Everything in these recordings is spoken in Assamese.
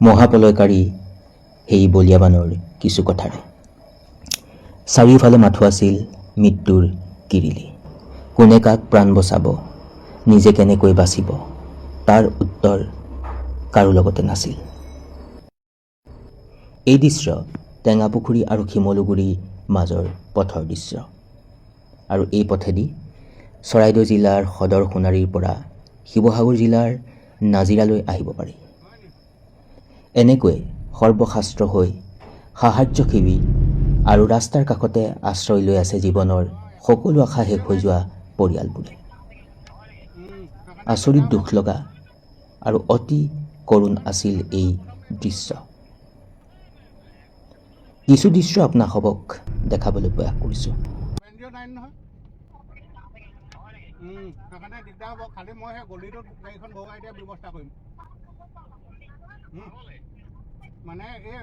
মহাপ্ৰলয়কাৰী সেই বলীয়া বানৰ কিছু কথাৰে চাৰিওফালে মাথো আছিল মৃত্যুৰ কিৰিলি। কোনে কাক প্ৰাণ বচাব, নিজে কেনেকৈ বাচিব, তাৰ উত্তৰ কাৰো লগতে নাছিল। এই দৃশ্য টেঙাপুখুৰী আৰু শিমলুগুৰিৰ মাজৰ পথৰ দৃশ্য আৰু এই পথেদি চৰাইদেউ জিলাৰ সদৰ সোণাৰীৰ পৰা শিৱসাগৰ জিলাৰ নাজিৰালৈ আহিব পাৰি। এনেকৈয়ে সৰ্বশাস্ত্ৰ হৈ সাহাৰ্য শিবিৰ আৰু ৰাস্তাৰ কাষতে আশ্ৰয় লৈ আছে জীৱনৰ সকলো আশা শেষ হৈ যোৱা পৰিয়ালবোৰে। আচৰিত দুখ লগা আৰু অতি কৰুণ আছিল এই দৃশ্য। কিছু দৃশ্য আপোনাসবক দেখাবলৈ প্ৰয়াস কৰিছোঁ। এন জি অ' নাই নহয়। সেইকাৰণে দিগদাৰ হ'ব। খালি মই সেই গলিটোত গাড়ীখন ভৰাই দিয়াৰ ব্যৱস্থা কৰিম। মানে এই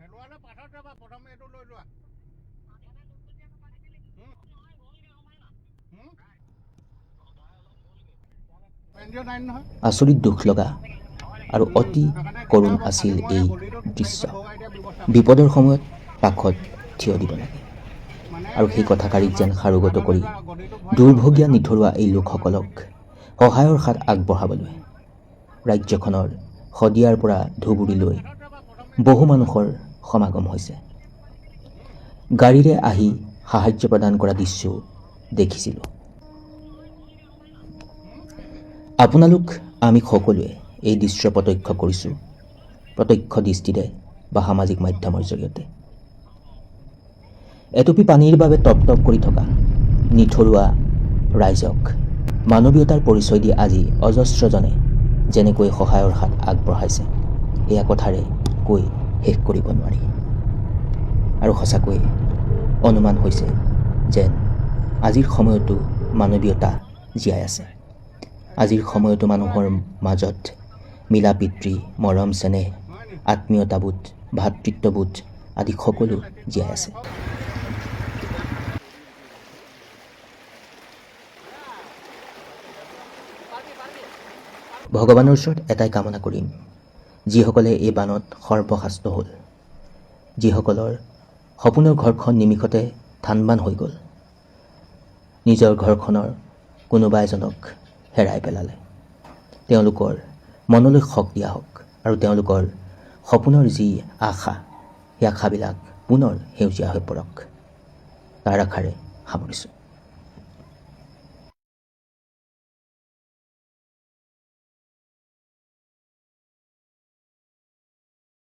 হেলুৱালৈ পাছত যাবা, প্ৰথম এইটো লৈ লোৱা। এন জি অ' নাই নহয়। আচৰিত দুখ লগা আৰু অতি সেইকাৰণে কৰুণ দিগদাৰ হ'ব। আছিল খালি মই এই সেই গলিটোত দৃশ্য। গাড়ীখন ভৰাই দিয়াৰ ব্যৱস্থা কৰিম। বিপদৰ সময়ত কাষত থিয় দিব লাগে মানে আৰু সেই এই কথাষাৰিক আমাৰ যেন সাৰোগত আগলৈ কৰি যোৱা গলিটোত ভৰাই দিম আৰু দুৰ্ভগীয়া গাড়ীখন নিথৰুৱা এই লোকসকলক সহায়ৰ হাত আগবঢ়াবলৈ ৰাজ্যখনৰ শদিয়াৰ পৰা ধুবুৰীলৈ পাছত যাবা, প্ৰথম এইটো বহু লৈ লোৱা। মানুহৰ সমাগম হৈছে। গাড়ীৰে আহি সাহাৰ্য প্ৰদান কৰা দৃশ্যও দেখিছিলোঁ। আপোনালোক আমি সকলোৱে এই দৃশ্য প্ৰত্যক্ষ কৰিছোঁ, প্ৰত্যক্ষ দৃষ্টিৰে বা সামাজিক মাধ্যমৰ জৰিয়তে। এটুপি পানীৰ বাবে টপ টপ কৰি থকা নিথৰুৱা ৰাইজক মানৱীয়তাৰ পৰিচয় দি আজি অজস্ৰজনে যেনেকৈ সহায়ৰ হাত আগবঢ়াইছে, এয়া কথাৰে কৈ শেষ কৰিব নোৱাৰি। আৰু সঁচাকৈয়ে অনুমান হৈছে যেন আজিৰ সময়তো মানৱীয়তা জীয়াই আছে। আজিৰ সময়তো মানুহৰ মাজত মিলা প্ৰীতি, মৰম চেনেহ, হয় নি? আত্মীয়তাবোধ, ভাতৃত্ববোধ আদি সকলো জীয়াই আছে। ভগৱানৰ ওচৰত এটাই কামনা কৰিম, যিসকলে এই বানত সৰ্বশাস্ত হ'ল, যিসকলৰ সপোনৰ ঘৰখন নিমিষতে থানবান হৈ গ'ল, নিজৰ ঘৰখনৰ কোনোবা এজনক হেৰাই পেলালে, তেওঁলোকৰ মনলৈ শক্তি আহক আৰু তেওঁলোকৰ সপোনৰ যি আশা, সেই আশাবিলাক পুনৰ সেউজীয়া হৈ পৰক, তাৰ আশাৰে সামৰিছোঁ।